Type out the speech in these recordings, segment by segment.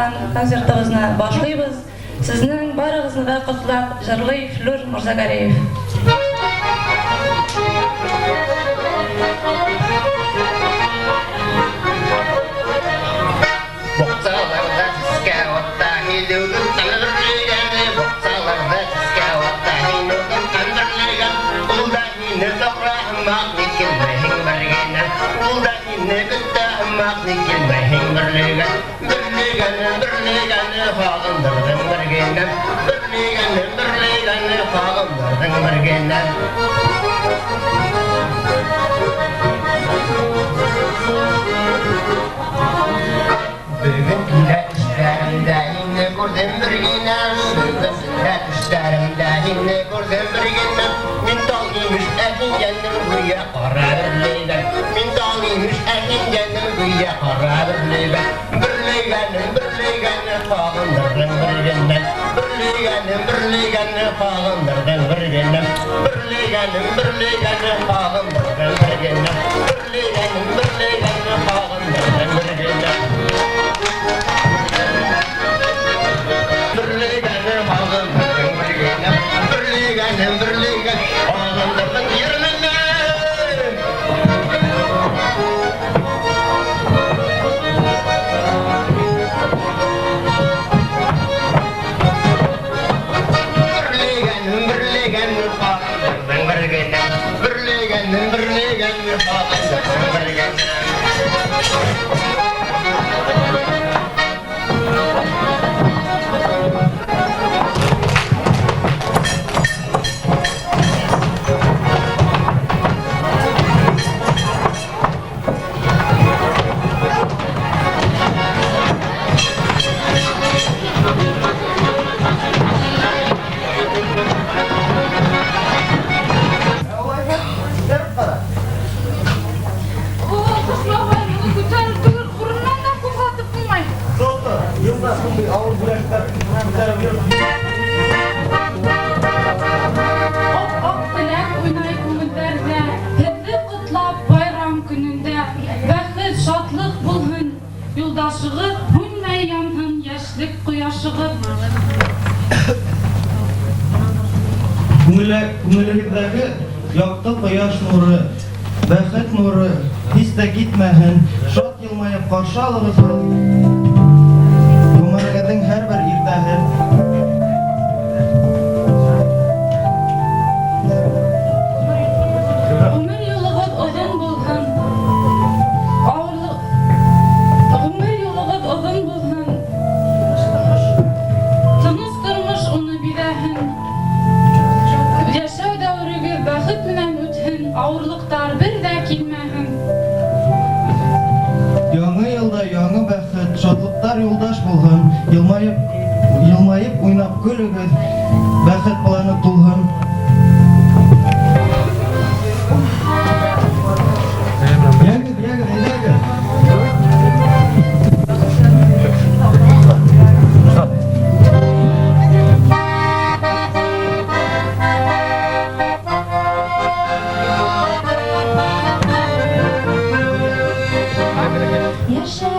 торған концертыбыҙны башлайбыҙ. Сезнең барығыҙны да ҡотлап җырлый Флүр Морзагареев. Боҡсаларҙа сискә атта һин үҙең ҡәберлегән, боҡсаларҙа сискә атта һин үҙең ҡәберлегән. Ул да һине саҡыра һымаҡ, ни килмәйһең бер генә. Ул да һине көтә һымаҡ, ни килмәйһең берлегән. Берлегәне, берлегәне һағындырҙың бер генә. Берлегәне, берлегәне һағындырҙың бер генә. Бөгөн төндә төштәремдә һине күрҙем бер генә. Бөгөн төндә төштәремдә һине күрҙем бер генә. Мин тал имеш, ә һин йәнем гүйә ҡара берлегән. Мин тал имеш, ә һин йәнем гүйә ҡара берлегән. Берлегәнем, берлегәне һағындырҙың бер генә. Берлегәнем, берлегәне һағындырҙың бер генә. Берлегәнем, берлегәне һағындырҙың бер генә. Берлегәнем, берлегәне һағындырҙың бер генә. Берлегәне һағындырҙың бер генә. Берлегәнем, берлегән һағындырҙың ерменә. Берлегәнем, берлегәне һағындырҙың бер генә. Берлегәнем, берлегәне һағындырҙың бер генә. О, Ҡош бабай, уны күтәреп түгел, урынынан да ҡуҙғатып булмай. Йылда шундай ауыр бүләктәр күтәреп йөрөп. Ап-аҡ теләк уйнай күңелдәрҙә, һеҙҙе ҡотлап байрам көнөндә. Бәхет, шатлыҡ булһын, юлдашығыҙ, һүнмәй янһын йәшлек ҡояшығыҙ. Күңелегеҙҙәге яҡты ҡояш нуры, бәхет нуры һис тә китмәһен. Шат йылмайып ҡаршы алығыҙ ғүмерегеҙҙең һәр бер иртәһен. Ғүмер юлығыҙ оҙон булһын. Ауырлыҡ Ғүмер юлығыҙ оҙон булһын. Тыныс тормош уны биҙәһен. Йәшәү дәүерегеҙ бәхет менән үтһен, ауырлыҡтар бер ҙә килмәһен. Яңы йылда яңы бәхет, шатлыҡтар юлдаш булһын. Йылмайып, йылмайып уйнап көлөгөҙ, бәхет планы тулһын. Йәгеҙ, йәгеҙ, әйҙәгеҙ. Yasha.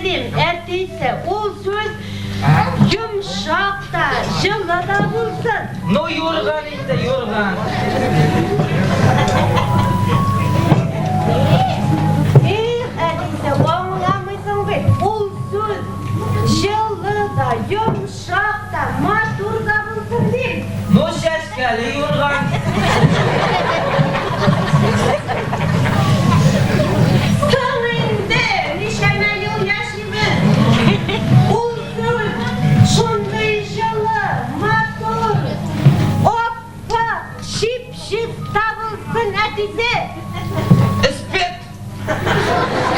дим, әтисе, ул сүз йомшак та, җылы да булсын. Ну, юрган инде, юрган. Эх, әтисе, аңламыйсың бит. Ул сүз җылы да, йомшак та, матур да булсын дим. Ну, чәчкәле юрган. Соң инде, ничәмә ел яшибез. Ул сүз шундый җылы, матур, ап-ак, чип-чиста булсын, әтисе. Спирт.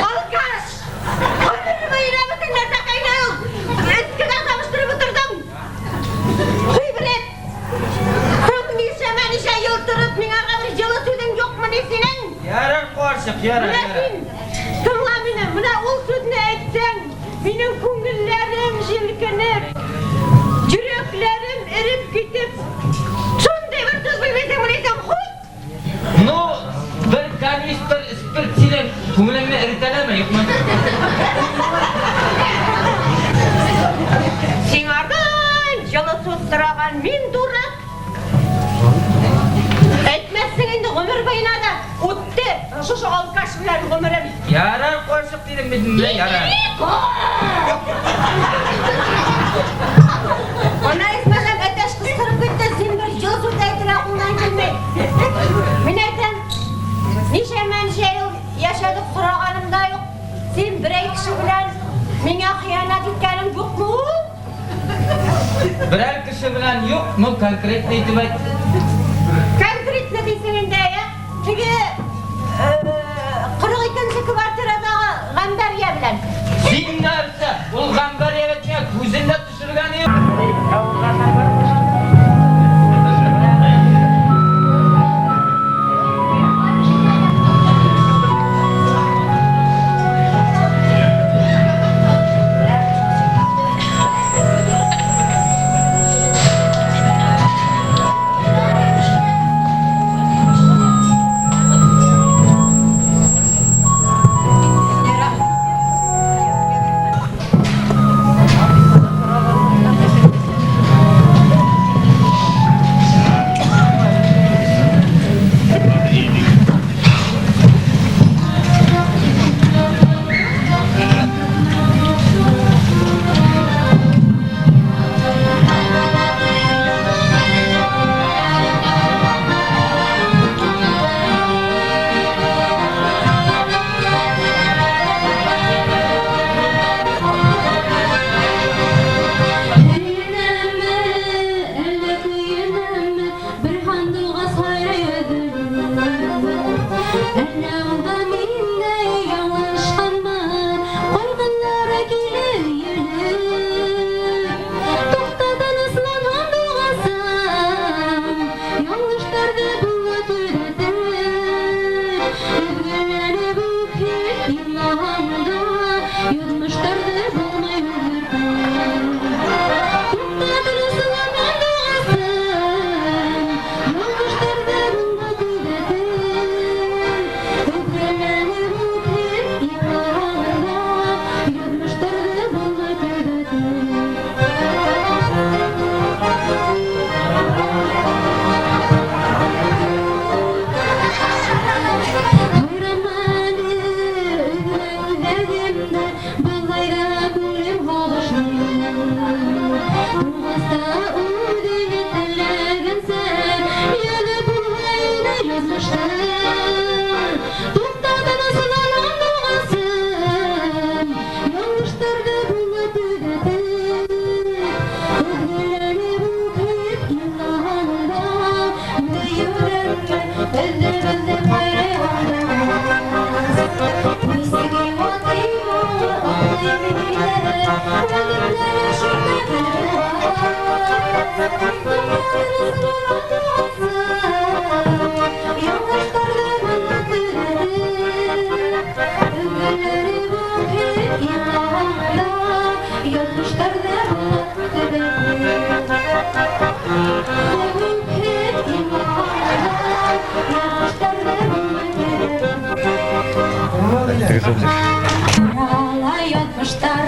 Алкаш! Гомер буена бөтен нәрсәкәйне ул эскегә сабыштырып утырдың. Гыйбрәт! Соң ничәмә ничә ел торып, миңа бер җылы сүзең юкмыни синең? Ярар, карчык, ярар, Менә ярар. син, тыңла мине, менә ул сүзне әйтсәң, минем күңелләрем җилкенеп, йөрәкләрем эреп китеп, шундый бер сүз белмисең, белмисең, хут! Ну, бер канистр спирт синең күңелеңне эретәләме, юкмы? Сиңардан җылы сүз сораган мин дурак. Әйтмәссең инде гомер буена да үтте шушы алкаш белән гомерем. Ярар, карчык дидем бит инде, ярар. Ана исмәләм әтәч кычкырып китте, син бер җылы сүз әйтергә кулдан килми. Мин әйтәм, ничәмә ничә ел яшәдек сораганым да юк. Син берәй кеше белән миңа хыянәт иткәнең юкмы ул? Берәр кеше белән юк, ну конкретно итеп әйт. Конкретно дисең инде, ә? Теге 42 квартирадагы Гамбәрия белән. Син нәрсә? Ул Гамбәрия бит миңа күзен дә төшергәне юк. Әйләнәме, әллә көенәме, бер һандугач һайрый өзелеп. Әллә ул да миндәй ялгышканмы, кайгылары килә өелеп. Туктады Аслан һандугасым, ялгыштырды булды төзәтеп. Өзгәләнеп үкһеп елаганда, язмышларны булмый үзгәртеп. Туктады Аслан һандугасым, ялгыштырды булды төзәтеп. Өзгәләнеп үкһеп елаганда, язмышларны булмый төзәтеп. Хайран әле үземне, болай да күңелем һагышлы. Тугаста үзең теләгәнсә, язып булгайны язмышта. Туктады Аслан һандугасым, ялгыштырды булды төзәтеп. Өзгәләнеп үкһеп елаганда, сөюдәнме, эзләп-эзләп хайрый һандугач. Мисеги ватыймы, аклыймы мине, вәгъдәләре шунда бер булган. Туктады Аслан һандугасым, ялгыштырды булды төзәтеп. Өзгәләнеп үкһеп елаганда, язмышларны булды төзәтеп. Үкһеп елаганда, язмышларны булды төзәтеп. Язмышлар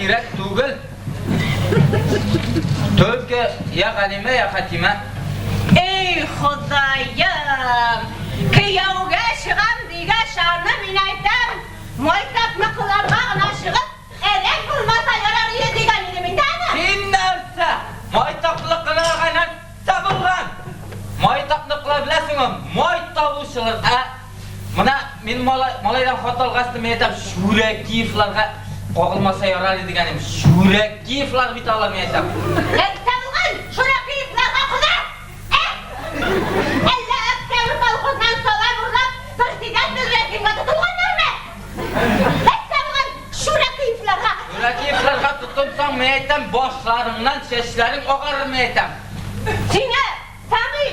кирәк түгел. Только я Галимә, я Хәтимә. Эй, Хоҙайым! Кейәүгә сығам тигәс, аны мин әйтәм, майтапныкыларга гына сығып, элек булмаса ярар ине тигән идем инде аны. Син нәрсә? Майтаплыкыларга нәрсә булган? Майтапныкылар беләсеңме? Май табучылар. Ә менә мин малайдан хат алгач мин әйтәм, Шүрәкиевларга кагылмаса ярар иде дигәнем. Шүрәкиевлар бит алар, мин әйтәм. Нәрсә булган? Шүрәкиевларга кода! Ә? Әллә Октябрь колхозыннан салам урлап, председатель рәсемгә тотылганнармы? Нәрсә булган Шүрәкиевларга? Шүрәкиевларга тотынсаң, мин әйтәм, башларыңнан чәчләрең агарыр, мин әйтәм. Сиңа, Сами,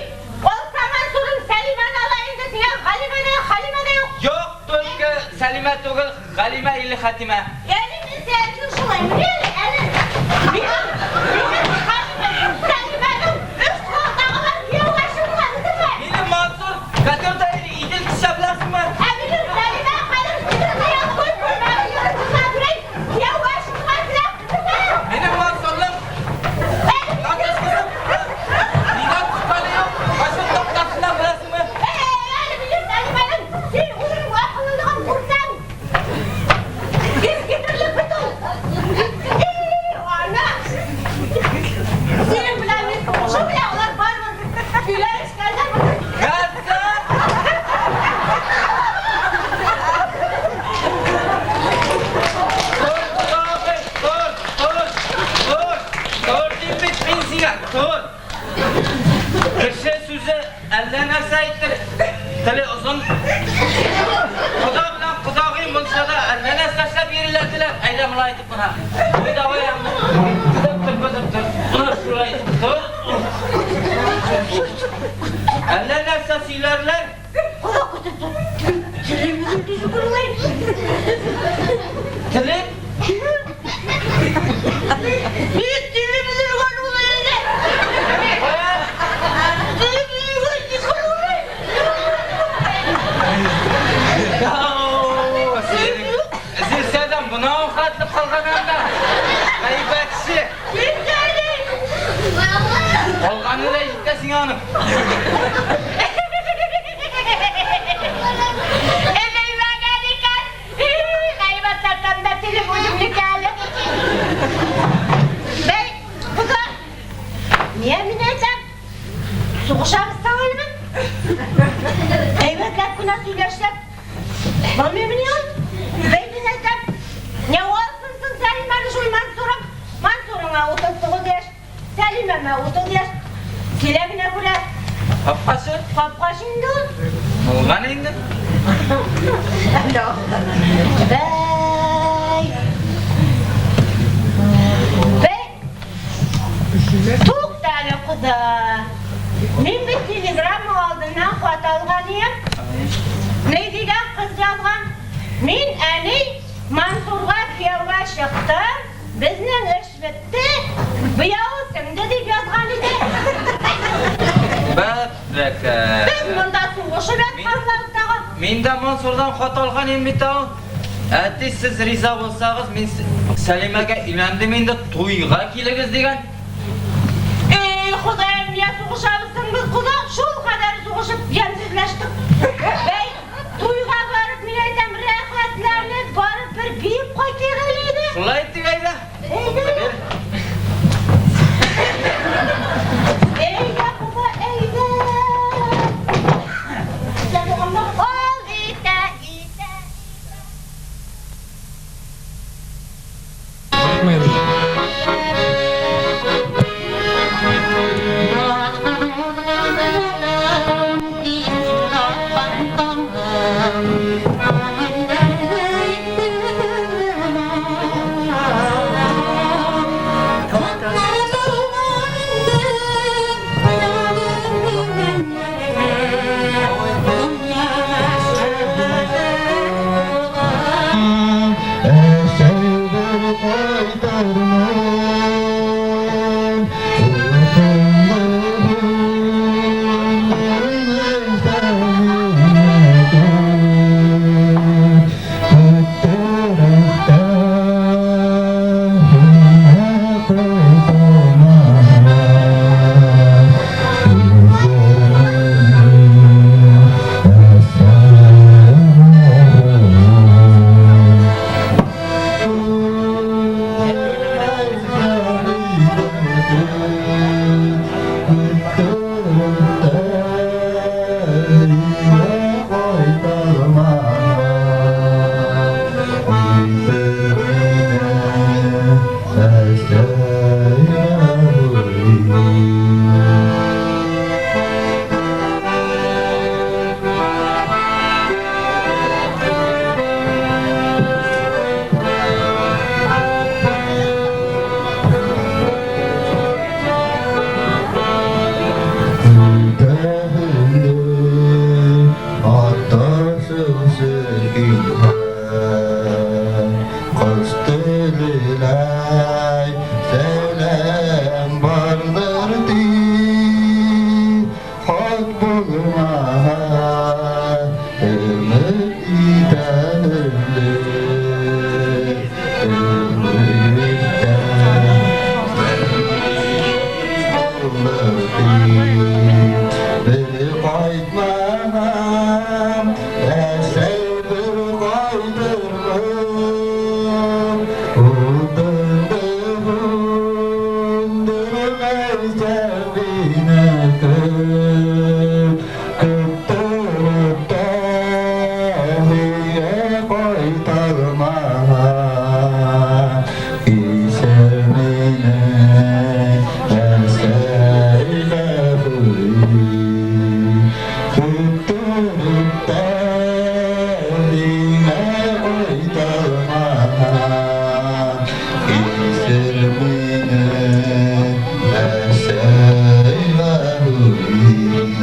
алса Мансурың Сәлимәне ала инде, сиңа Галимә дә, Халимә дә юк. Юк, только Сәлимә түгел, Галимә или Хәтимә. Әле мин сәлимә шулай, мин әле минем Сәлимәнең өч кулдагы бар кияүгә чыккан, идеме? Минем Мансур котерда Идел кичә беләсеңме? Ә минем Сәлимә хәзер бөтен кой күлмәге йөреп берәй кияүгә чыккан беләсеңме? Минем Мансурның карточкасы нидән тотканы юк, кайсы тактасыннан беләсеңме? Әй, әле минем Сәлимәнең син үзеңнең акыллылыгын күрсәң, ис китерлек бит ул. Эй, ана! Синең белән мин сугышып белән алар барыбер өйләнешкәннәр. Нәрсә? Тор, кодагый, тор, тор, тор, тор дим бит мин сиңа, тор. Кеше сүзе әллә нәрсә әйтер, теле озын. Кода белән кодагый мунчада әллә нәрсә эшләп йөриләр. Әйдә болай итеп менә. Ой, давай ягымны. Тотып тор, тотып тор. Менә шулай итеп тор. Әллә нәрсә сөйләрләр. Кода көтеп тор. Телем өзелде шүкерләй. Теле Мин телем өзелгән ул инде. Кая? Телем өзелгән шүкерләй. Зилсәдән бынау хәтле калган анда. Гайбәтче. Калганы да җитә сиңа аның. Өзелмәгән икән. Гайбәт тартам да телем үземнеке әле. Бәй, кода, Ния мин әйтәм? Сугышабыз соң әле. Әйбәтләп кенә сөйләшсәк, булмыймыни ул? Бәй, мин әйтәм, не алсын соң Сәлимәне шул Мансурың? Мансурыңа 39 яшь, Сәлимәмә 30 яшь. Килә генә күрә, Капкачы? капкач инде ул. Булган инде. Бәй. Бәй. Тукта әле, кода. Мин бит телеграмма алдыннан хат алган идем. Ни дигән кыз язган? Мин әни Мансурга кияүгә чыктым. Безнең эш бетте. Буявы сеңде дип язган иде. Бәбәкә. Без монда сугышып ятканлар тагы. Мин дә Мансурдан хат алган идем бит ау. Әти, сез риза булсагыз, мин Сәлимәгә өйләндем инде, туйга килегез дигән. Эй, Ходаем, я сугышабыз соң без кода? Шул кадәр сугышып ямьсезләштек. Бәй, туйга барып, мин әйтәм, рәхәтләнеп барып бер биеп кайтыйк әле иде. Шулай итик әйдә. Әйдә. Бер. Әйдә, кода, әйдә. Ал итә, итә. Сәүләм барҙыр тип, Хак булмаһа, өмөт итәмдер. Бер ҡайтмаһам, әсәй, бер ҡайтырмын. Утыңды һүндермәйсә мине көт. Көттөрөп тә өйгә ҡайталмаһам, кисер мине, әсәй, ғәфү ит. Көттөрөп тә өйгә ҡайталмаһам, кисер мине, әсәй, ғәфү ит.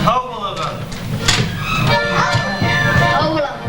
Һау булығыҙ. Һау булығыҙ.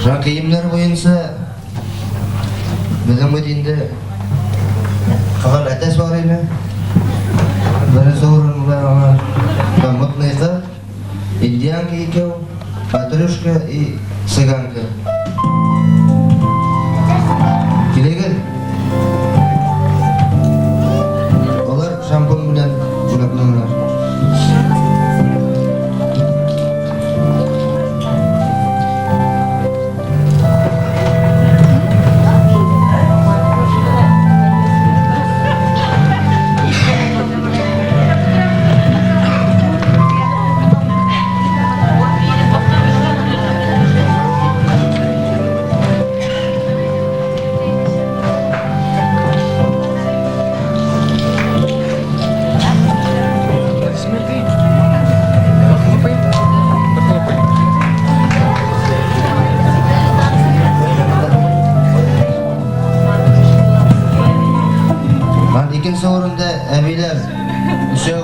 Шуңа кейемнәр буенча безнең бит инде кызыл әтәч бар иде. Беренче урында аңа мутный кыз, индианка икәү, матрешка и цыганка. Килегез. Алар шампунь белән бүләкләнәләр. Икенче урында әбиләр өчәү.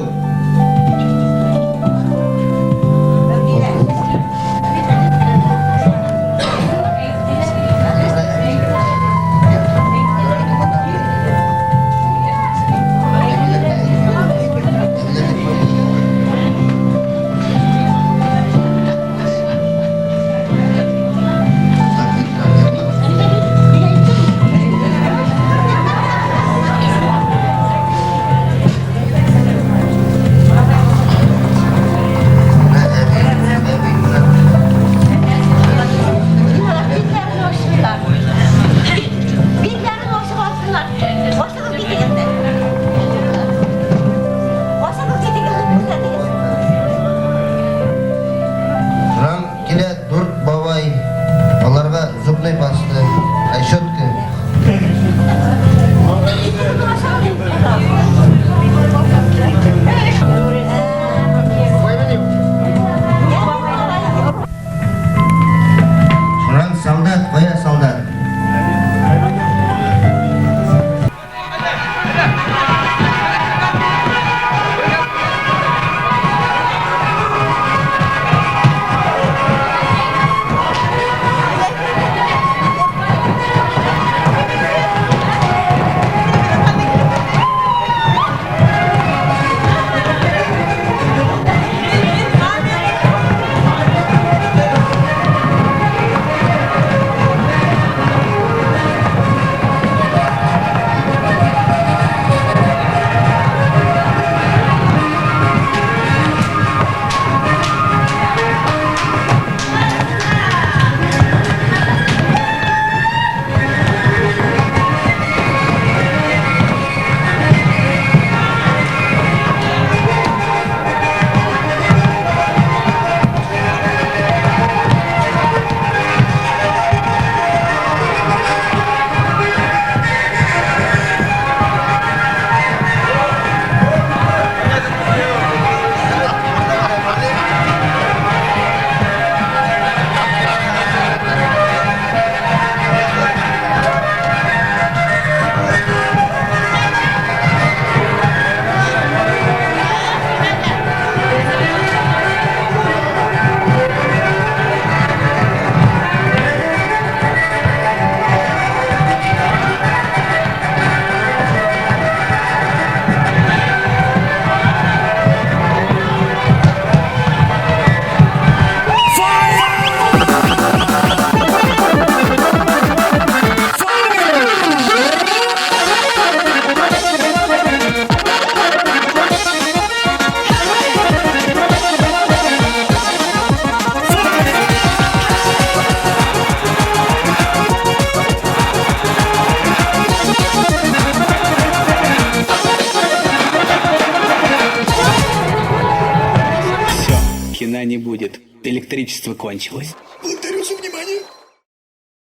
Битләрен ачып алсыннар. Ачыгыз битегезне. Ачыгыз битегезне күрсәтегез. Шуннан килә дүрт бабай. Аларга зубной паста, ай, щетка. Битегезне ачыгыз. Шуннан солдат, кая солдат? Все, кино не будет. Электричество кончилось.